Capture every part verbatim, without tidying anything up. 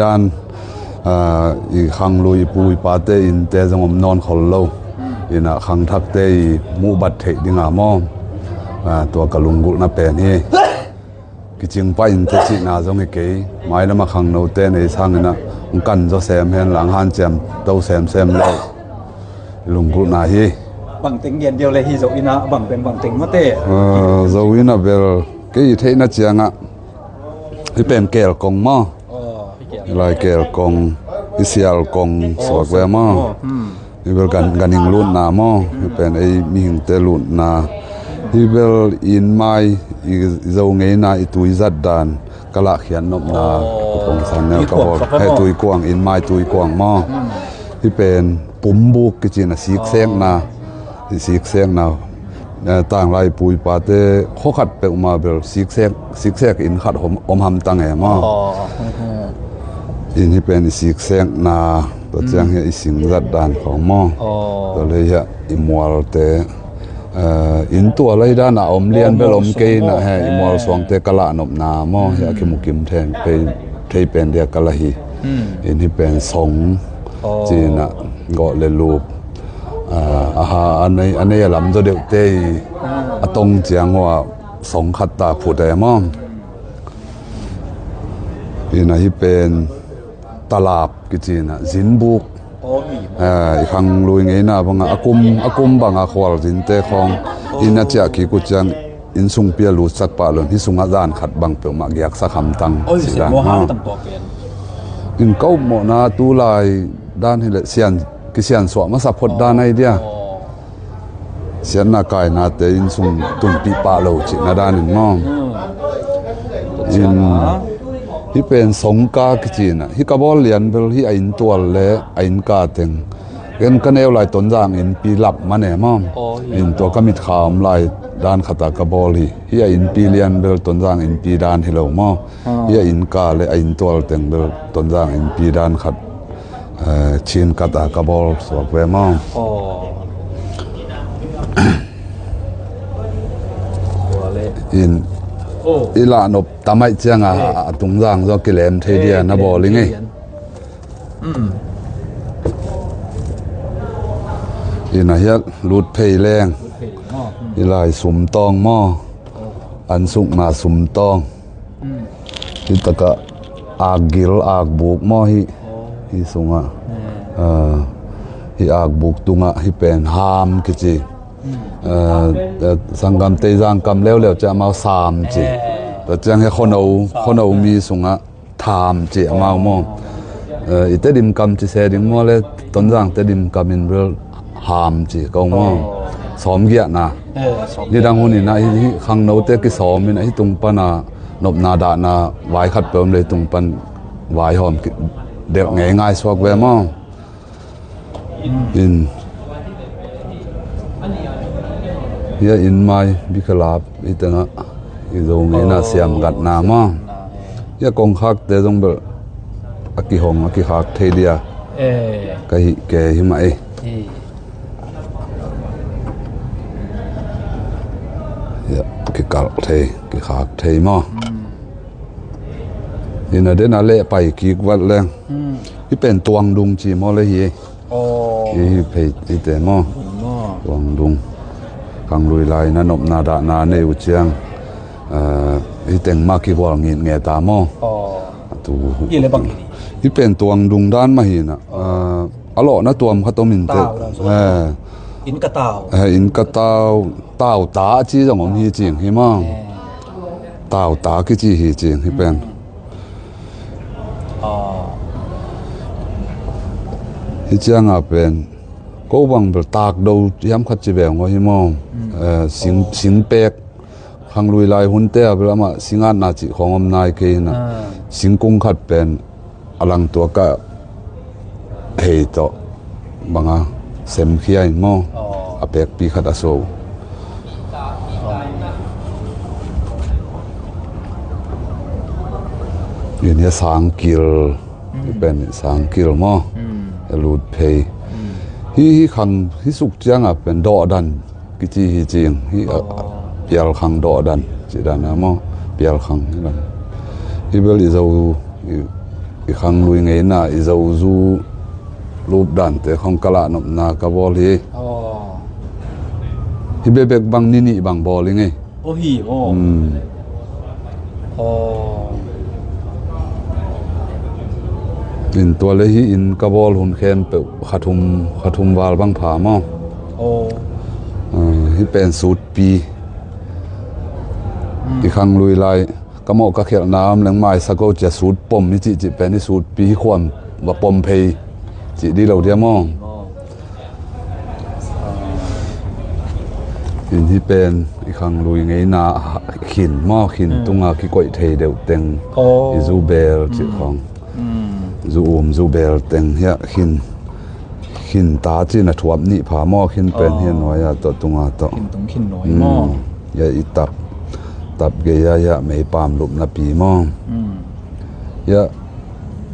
Dan, ah, i khanglui i pu i pate innte zong om nawn khol lo. Ina khangthakte i muhbat theih dinga maw. Ah, tua ka lunggulhna pen hi. Kicing pah innte cihna zong hi kei. Mailama khangnote nei sangina hong kan zaw sem hen lang hanciam to semsem lo. Lunggulhna hi. Bangteng gen deuh le hi zo ina bangteng bangteng mate. Ah, zo ina bel kei i theihna ciangah. Hi pen kel kong maw. Lai kel kong, i sial kong suak ve maw. Hi bel gan, ganhing lutna maw. Hi pen ei mihingte lutna. Hi bel inn mai i zo ngeina i tui zat dan ka lahkhiat nopna. Ka kong san neu ka bawl. He tui kuang, inn mai tui kuang maw. Hi pen pumbuk kicina siksekna. I siksekna. Eh, tanglai pu i pate khua khat peuhmah bel siksek, siksek inn khat om, om hamtang e maw. Inn hi pen i siksekna, tua ciang hi i sing zat dan khong maw. Tua lei hi i mualte, eh, inn tua lei dan a om lian bel om kei na he, i mual suangte ka lah nopna maw, hi a kimukim thei pen dia ka la hi. Inn hi pen song, cina gawh le lup. Ah, aha, a nei, a nei a lam zaw deuhte i a tong ciang uh a song khat ta phut e maw. Ina hi pen talap kicina zinbuk. Ah, i khanglui ngeina banga a kum, a kum banga khual zinte khawng ina ciah kik uh ciang inn sungpi a lutsak pah lon hi sungah zan khat bang peuhmah giaksak hamtang. Oi, cih dan maw. Inn ka upmawhna tulai dan hileh sian, kisiansuah masa phot dan ahi dia. Siatna kainate inn sung tunpih pah lo cihna danin maw. In hi pen songka kicina hi ka bawl lian bel hi a inn tual le a inn ka teng. Ken ka neu lai Tonzang innpi lap man e maw. In tua ka mitkha om lai dan khata ka bawl hi. Hi a innpi lian bel Tonzang innpi dan hi lo maw. Hi a inn ka le a inn tual teng bel Tonzang innpi dan khat, eh, Chin kata ka bawl suak ve maw. In i lahnop tamaih cianga a tungzang zaw kilem thei dia na bawl i ngei. Ina hiat lut phei leng. I lai sumtawng maw. An sukna sumtawng. Hi taka akgil akbuk maw hi. Hi sungah. Ah, hi akbuk tungah hi pen ham kici. Ah, ah, sanggam tei zangkam leuleu ciah mau sam ci. Tua ciang hi khono, khono mi sungah tham ci amau maw. Eh, i Tedim kam ci se ding maw le Tonzang Tedim kam in bel ham ci ko maw. Sawm giahna. Nidang hun inah hi, hi khangnote kisawm inah hi tung pana nopna dahna vai khat pe om le hi tung pan vai hawm delh ngeingai suak ve maw. In hia inn mai bikhalap i tengah i zo ngeina siam gatna maw. Hia kongkhakte zong bel a kihong a kikhak thei dia. Ka hih ke hi mah ei. Hia kikalh thei kikhak thei maw. Ina dena leh pai kik vat leng. Hi pen tuangdung ci maw le hi. Hi hi phei hi te maw. Tuangdung. Khanglui lai na nopna dahna nei uh ciang. Hi teng mah kihual ngit nge ta maw. Atu. Hi pen tuangdung dan mah hi na. A lawhna tuam khat om in te. Inn ka tau. Inn ka tau. Tau ta a ci zong om hi cing hi maw. Tau ta kici hi cing hi pen. Hi cianga pen ko bang bel takdo hiam khat ci beng aw hi maw. Sing, singpek khanglui lai hunte a bel amah singatna cih khawng om nai kei hina. Singkung khat pen a langtuakah hei tawh banga semkhia in maw. A pekpi khat a so. Nia sangkil pen sangkil maw. A lut phei hi, hi khang hi suk cianga pen dawhdan kici hi cing hi. Pialkhang dawhdan ci dan a maw. Pialkhang hi dan hi bel i zo i I khanglui ngeina i zozu lup dante khong ka lahnopna ka bawl hi. Aw. Hi bekbek bang ni nih bang bawl i ngei. Aw hi maw? Hmm. Aw. In tua le hi in ka bawl hun khempeuh kha thum, kha thum val bang pha maw? Aw. Ah, hi pen sutpi. Hmm. I khanglui lai ka mawh ka khelhna om leng maisa ko cia sut pom hi cih cih pen hi sutpi hi khuam va pom phei cih di lo dia maw? Aw. In hi pen i khanglui ngeina khin maw, khin tunga kikoih thei deuh teng i zu bel cih khong. Zu um zu bel teng hiah khin, khin ta cih na thuap nih pha maw, khin pen hiah nuai ah tawh tunga tawh. Khin tung khin nuai maw? Hiah i tap, tap gei ah hiah meipam lupna pi maw? Hiah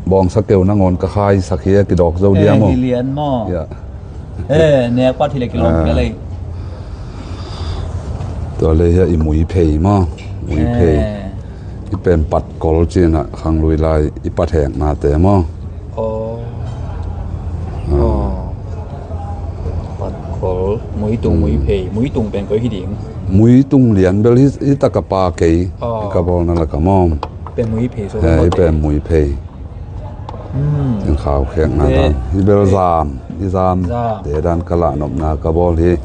bawngsa keu nangawn ka khaisak hi a kidawk zo dia maw? Eh, hi lian maw? Hiah. Eh, nek pat hi le kilawm hi le. Tua le hiah i mui phei maw? Mui phei. Eh. I pen patkol cinah khanglui lai i patheknate maw? Aw. Aw. Patkol, muitung, muiphei. Muitung pen koi hi ding? Muitung lian bel hi, hi taka pa kei. Aw. Ka bawlna laka maw? Pen muiphei so. Eh, i pen muiphei. Hmm. Teng khau khekna dan. Hi bel zam, i zam. Zam. Te dan ka lahnopna ka bawl hi.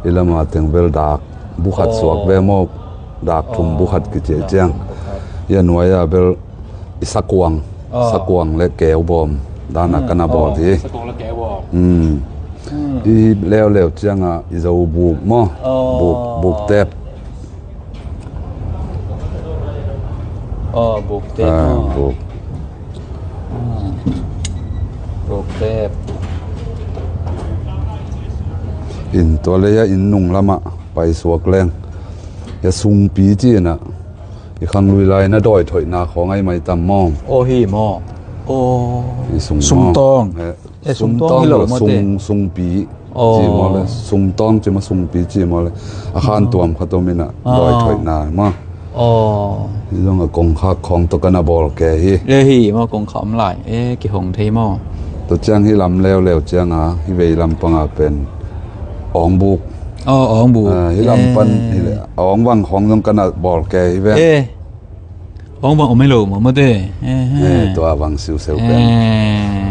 I lama teng bel dak bukhat suak ve maw? Dak thum bukhat kiciah ciang. Dak thum bukhat. Hiah nuai ah bel i sakuang, sakuang le keubawm dana ka na bawl hi. Sakuang le keubawm. Hmm. Hmm. I leuleu ciangah i zo buk maw? Buk, buk tep. Aw, buk tep maw? Buk. Hmm. Buk tep. In tua le hiah inn nung lamah paisuak leng. Hiah sungpi cinah i khanglui lai na dawi thoihna khawng ai mai tam maw? Aw hi maw? Aw. I sung maw? Sungtawng. Eh, sungtawng hi lo maw te? Sung, sungpi. Aw. Ci maw le, sungtawng ci maw, sungpi ci maw le. A khan tuam khat om inah dawi thoihna maw? Aw. Hi zong a kongkhak khawng tawh ka na bawl ke hi. Eh hi maw, kongkhak om lai. Eh, kihong thei maw? Tua ciang hi lam leuleu cianga hi vei lam panga pen awngbuk. Aw, awngbuk. Ah, hi lam pan hi le, awngbang khawng zong ka na bawl ke hi ve. Eh. Awngbang om hi lo maw mate? Eh, tua bang siuseu pen.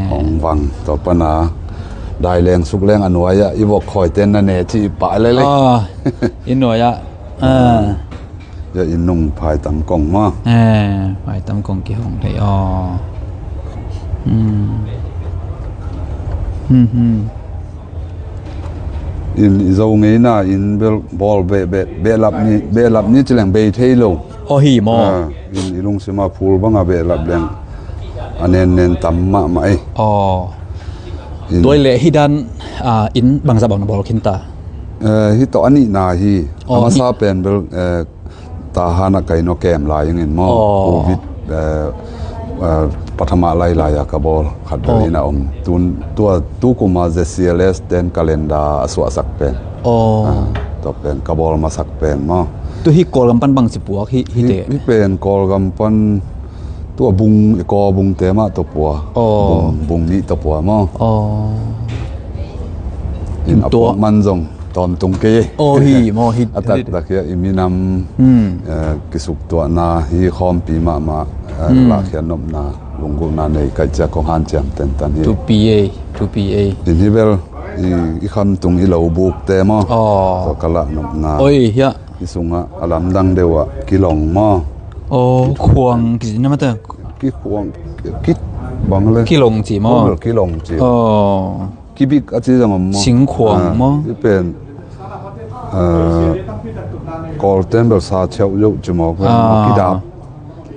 Awngbang tua pana dai leng suk leng a nuai ah i vok khawi ten na ne ci i pah lele. Ah, i nuai ah. Ah. Ya i nung phai tam kong maw? Eh, phai tam kong kihong thei aw. Hmm. Hmm, hmm. In i zo ngeina in bel bawl be, be, behlap ni, behlap ni ci leng bei thei lo. Aw hi maw? Ah, in i lungsima phul banga behlap leng a nen nen tam mahmah ei. Aw. Tuai le hi dan, ah, in bangzah bang na bawl khin ta? Eh, hi tawh a nihna hi. Aw, a masa pen bel, eh, Tahan a kai no kem lai ingin maw? Aw. Covid, eh, eh, pathama lailai a ka bawl khat bel in a om. Tun, tua, tu kuma Z C L S ten calendar a suahsak pen. Aw. Ah, tua pen ka bawl masak pen maw? Tu hi Kawlgam pan bang ci puak hi, hi te? Hi pen Kawlgam pan tua bung, i kaw bungte mah tua pua. Aw. Bung, bung nih tua pua maw? Aw. In a puak man zong tawmtung kei. Aw hi maw hi. A taktak hi a i minam, eh, kisuktuahna hi khawmpi mahmah, eh, lahkhiat nopna lunggulhna nei kai ciak kong hanciam tentan hi. Thupi ei, thupi ei. In hi bel i, i khamtung i lo bukte maw? Aw. Tua ka lahnopna. Oi, hiah. I sungah a lamdang deuh ah kilong maw? Aw, khuang kici na mate. Kikhuang, ki bang le. Kilong ci maw? Kilong ci. Aw. Kibik a ci zong om maw? Singkhuang maw? I pen, ah, Kawlten bel sa cheuh yoh ci maw? Ah. Kidap.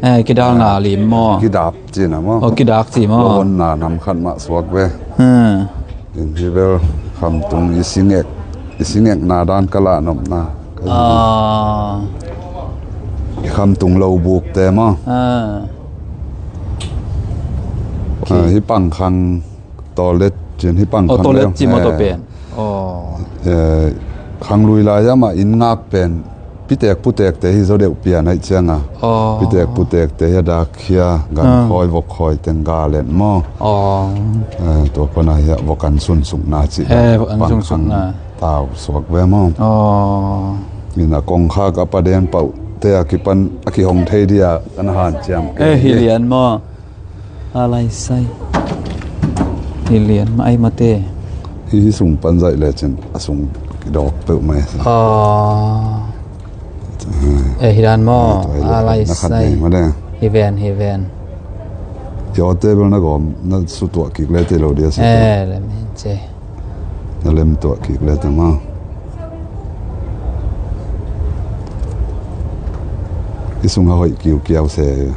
Eh, kidalna lim maw? Kidap cina maw? Oh, kidak ci maw? Lawonna nam khat mah suak ve. Hmm. In hi bel khamtung i singek, i singekna dan ka lahnopna. Ah. I khamtung lo bukte maw? Ah. Ah, hi pangkhang Toilet cin hi pang. Oh, toilet ci maw tua pen? Oh. Eh, khanglui lai ah mah inn ngak pen Pitek putekte hi zaw deuh pian aih cianga. Aw. Pitek putekte hi a dak khia, gan khawi, vok khawi teng ga let maw. Aw. Eh, tua pana hi a vok an sunsukna cih. Eh, vok an sunsukna. Tau suak ve maw. Aw. Ina kongkhak a paden pauh te a kipan a kihong thei dia kan hanciam. Eh, hi lian maw. A lai sai. Hi lian mah ai mate. Hi, hi sung pan zaih lecin a sung kidawk peuh mai. Aw. Eh, hi dan maw. A lai sai. Hi ven, hi ven. Hi awte bel na gawm na sutuah kik le te lo dia sa. Eh, lem hin ce. Na lem tuah kik le tama. I sung a hoih kiukiau se.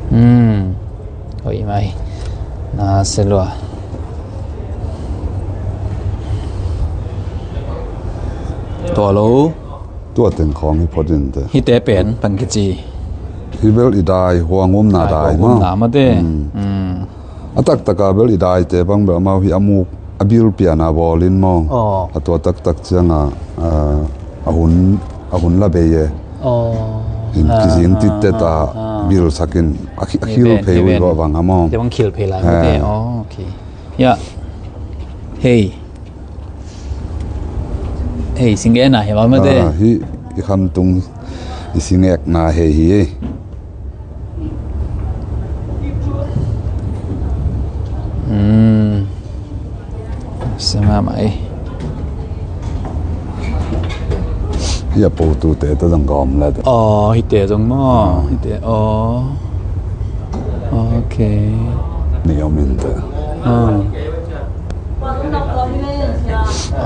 Hmm. Hoih mai. Na se lua. Tua lo. Tua teng khawng hi phot in te. Hite pen pan kici. Hi bel i dai, huang umna dai ma. Huang umna mate. Hmm. Hmm. A taktaka bel i daite bang bel amau hi a muk a bil piana bawlin maw. Aw. A tua taktak cianga, a, a hun, a hun la bei e. Aw. In kizing titte ta bil sakin a khi-, a khil phei ui bawh bang a maw. Te bang khil phei lai mate. Aw, okay. Ya. Hei. Hei, singekna hi mah mate. Ah, hi, i khamtung, i singekna hei hi. Hmm. Sima mai. Hi a po tu te ta zong gawm la. Oh, hi te zong maw. Hi te, oh. Okay. Ni om in te. Ah.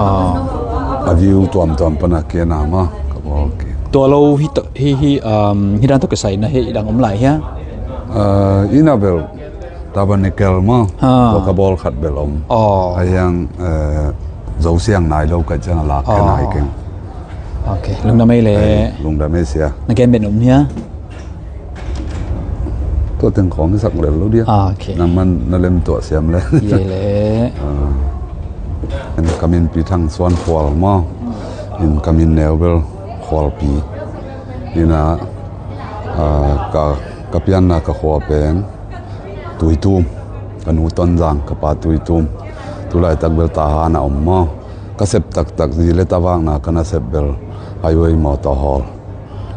Ah. A view tuamtuam pana kia na ma ka bawl ki. Tua lo hi, hi, hi, um, hi dan tawh kisai na hi dang om lai hia? Ah, ina bel Tabernacle ma. Ah. Tua ka bawl khat bel om. Oh. A hiang, eh, zo siang nai lo ka ciang a lak ka nai keng. Okay, lungdam ei le. Lungdam ei sia. Na kem ben om hia? Tua teng khawng i sak lel lo dia. Ah, okay. Nang man na lem tuah siam le. Ye le. Ah. En ka min Pi Thang Suan Khual maw. In ka min neu bel Khualpi. Ina, ah, ka, ka pianna ka khua pen Tuitum. Ka nu Tonzang, ka pa Tuitum. Tulaitak bel Tahan a om maw. Ka sep taktak zi le ta vakna ka na sep bel highway mawtaw hawl.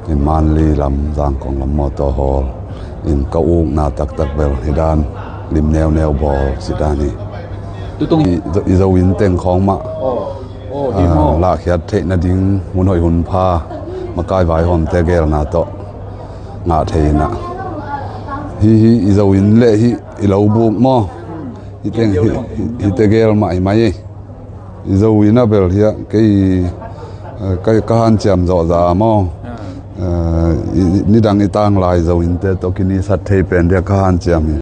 In Manli lam, Zangkong lam mawtaw hawl. In ka ukna taktak bel hi dan lim neuneu bawl si dan hi. Tutung i, i zo in teng khawng mah. Oh, oh, hi maw. Ah, lahkhiat theih nading hun hoih hun pha makai vaihawmte gelna tawh ngah thei inah. Hi, hi, i zo in le hi, i lo buk maw. Hi teng, hi, hi, hi te gel mah hi mai. I zo in a bel hiah kei, eh, ka, ka hanciam zawh za maw. Ah. Eh, i, i, nidang i tanglai zo innte tawh kinisat thei pen dia ka hanciam hi.